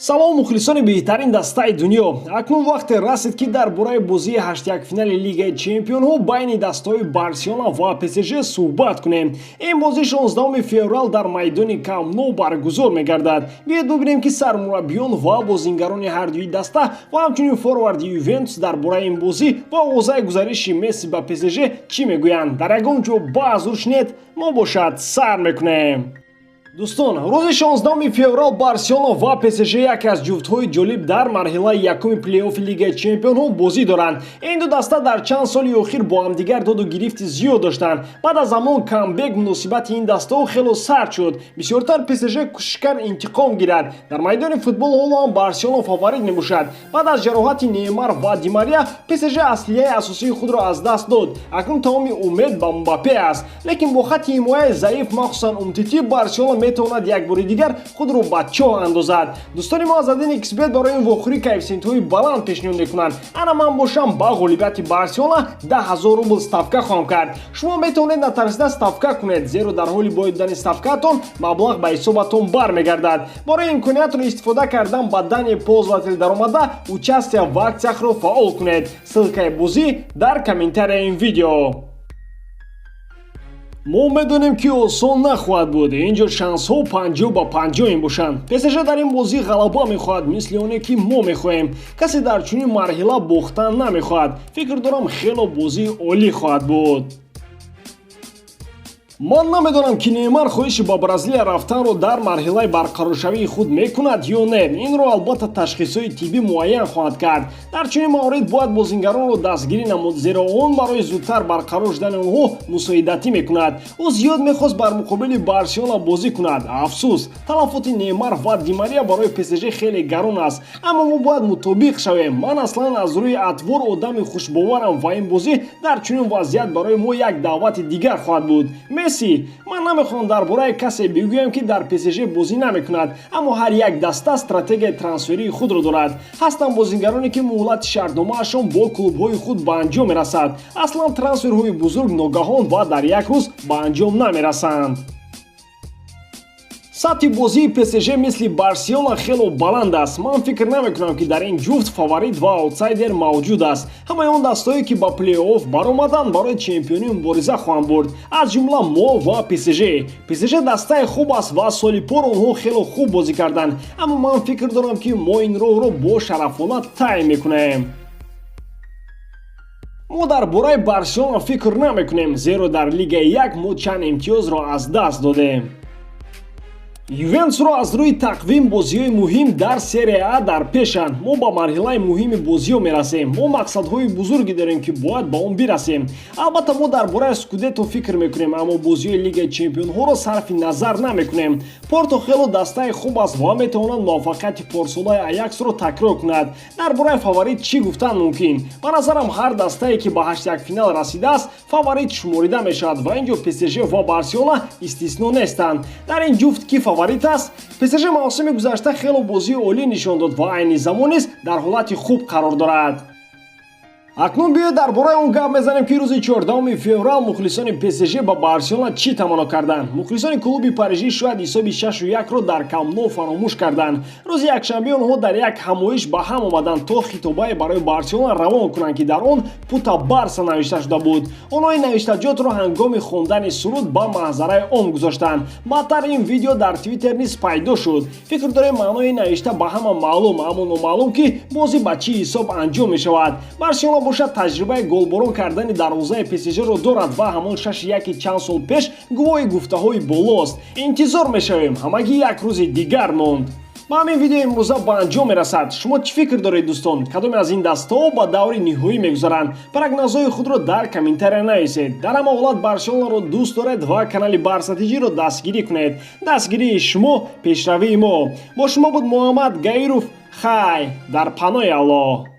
Салом, мухлисони беҳтарин дастаи дунё! Акнун вақте расид, ки дар бораи бозии ҳаштякфинали Лигаи чемпионҳо байни дастаҳои Барселона ва ПСЖ суҳбат кунем. Ин бозӣ 16 феврал дар майдони Камп Ну баргузор мегардад. Биёед бубинем, ки сармураббиён ва бозингарони ҳардуи даста ва ҳамчунин форварди Ювентус дар бораи ин бозӣ ва оғозаи гузариши Месси ба ПСЖ чӣ мегӯянд. Дар ягон ҷо баъзур шинед, мо бошад сар мекунем. Дӯстон, рӯзи 16 феврал Барселона ва ПСЖ, яке аз ҷуфтҳои ҷолиб дар марҳилаи якуми плей-оффи Лигаи чемпионҳо, бозӣ доранд. Ин ду даста дар чанд соли охир бо ҳамдигар доду гирифти зиёд доштанд. Баъд аз ҳамон камбек муносибати ин дастаҳо хело сард шуд. Бисёртар ПСЖ кӯшиш кард интиқом гирад. Дар майдони футбол ҳоло ҳам Барселона фаворит мебошад. Баъд аз ҷароҳати Неймар ва Ди Мария ПСЖ аслияи асосии худро аз даст дод. Акнун тамоми умед ба Мбаппе аст, лекин бо хатти ҳимояи заиф, махсусан Умтити, Барселона метавонад як бори дигар худро ба чоҳ андозад. Дӯстони мо аз 1xBet барои ин вохӯрӣ коэффисиентҳои баланд пешниҳод мекунанд. Ана ман бошам, ба ғолибияти Барселона 10 000 рубл ставка хоҳам кард. Шумо метавонед натарсида ставка кунед, зеро дар ҳоли бой додани ставкаатон маблағ ба ҳисобатон бармегардад. Барои имкониятро истифода кардан ба данные пользователя даромада, «Участие в акциях» ро фаъол кунед. Ссылкаи бозӣ дар комментарияи ин видео. Мо медонем, ки осон нахоҳад буд. Ин ҷо шансҳо 50 ба 50 мебошанд. ПСЖ дар ин бозӣ ғалаба мехоҳад, мисли оне ки мо мехоҳем. Касе дар чунин марҳила бохтан намехоҳад. Фикр дорам, хело бозии олӣ хоҳад буд. Ман намедонам, ки Неймар хоҳиши ба Бразилия рафтанро дар марҳилаи барқароршавии худ мекунад ё не. Инро албатта ташхисҳои тиббӣ муайян хоҳад кард. Дар чунин маврид бояд бозингаронро дастгирӣ намуд, зеро он барои зудтар барқарор шудани онҳо мусоидатӣ мекунад. Ӯ зиёд мехост бар муқобили Барселона бозӣ кунад. Афсӯс, талафоти Неймар ва Ди Мария барои ПСЖ хеле гарон аст, аммо мо бояд мутобиқ шавем. Ман аслан аз рӯи атвор одами хушбоварам ва ин бозӣ дар чунин вазъият барои мо як даъвати дигар хоҳад буд. Месси: ман намехоҳам дар бораи касе бигӯям, ки дар ПСЖ бозӣ намекунад, аммо ҳар як даста стратегияи трансферии худро дорад. Ҳастанд бозингароне, ки муҳлати шартномаашон бо клубҳои худ ба анҷом мерасад. Аслан трансферҳои бузург ногаҳон ва дар як рӯз ба анҷом намерасанд. Сатҳи бозии ПСЖ мисли Барселона хело баланд аст. Ман фикр намекунам, ки дар ин ҷуфт фаворит ва аутсайдер мавҷуд аст. Ҳамаи он дастҳое, ки ба плей-офф баромаданд, барои чемпионӣ мубориза хоҳанд бурд, аз ҷумла мо ва ПСЖ. ПСЖ дастаи хуб аст ва соли пор онҳо хело хуб бозӣ карданд, аммо ман фикр дорам, ки мо ин роҳро бо шарафона тай мекунем. Мо дар бораи Барселона фикр намекунем, зеро дар Лигаи як мо чанд имтиёзро аз даст додем. Ювентусро аз рӯи тақвим бозиҳои муҳим дар Серия А дар пешанд. Мо ба марҳилаи муҳими бозиҳо мерасем. Мо мақсадҳои бузурге дорем, ки бояд ба он бирасем. Албатта, мо дар бораи скудето фикр мекунем, аммо бозиҳои Лигаи чемпионҳоро сарфи назар намекунем. Порто хело дастаи хуб аст ва метавонад муваффақияти порсолаи Аяксро такрор кунад. Дар бораи фаворит чӣ гуфтан мумкин? Ба назарам, ҳар дастае, ки ба ҳаштякфинал расидааст, фаворит шуморида мешавад ва ин ҷо ПСЖ ва Барселона истисно нестанд. Дар ин ҷуфт ки фаворит аст? ПСЖ мавсими гузашта хело бозии олӣ нишон дод ва айни замон низ дар ҳолати хуб қарор дорад. Акнун биёед дар бораи он гап мезанем, ки рӯзи 14 феврал мухлисони ПСЖ ба Барселона чӣ таманно карданд. Мухлисони клуби парижӣ шояд ҳисоби 6-1-ро дар Камп Ну фаромӯш карданд. Рӯзи якшанбе онҳо дар як ҳамоиш ба ҳам омаданд, то хитобае барои Барселона равон кунанд, ки дар он «Пута Барса» навишта шуда буд. Онҳо ин навиштаҷотро ҳангоми хондани суруд ба маҳзараи ом гузоштанд. Баъдтар ин видео дар Твиттер низ пайдо шуд. Фикр дорем, маънои ин навишта ба ҳама маълум, аммо номаълум, ки бозӣ ба чӣ ҳисоб анҷом мешавад. Барселона бошад, таҷрибаи голборон кардани дарвозаи ПСЖ-ро дорад ва ҳамон 6-1 чанд сол пеш гувоҳи гуфтаҳои болост. Интизор мешавем, ҳамагӣ як рӯзи дигар монд. Ба ҳамин видео имрӯза ба анҷом мерасад. Шумо чӣ фикр доред, дӯстон? Кадоме аз ин дастаҳо ба даври ниҳоӣ мегузаранд? Прогнозҳои худро дар комментария нависед. Дар ҳама ҳолат Барселонаро дӯст доред ва канали Барса ТЖ-ро дастгирӣ кунед. Дастгирии шумо пешравии мо. Бо шумо буд Муҳаммад Гаиров. Хай, дар паноҳи Аллоҳ.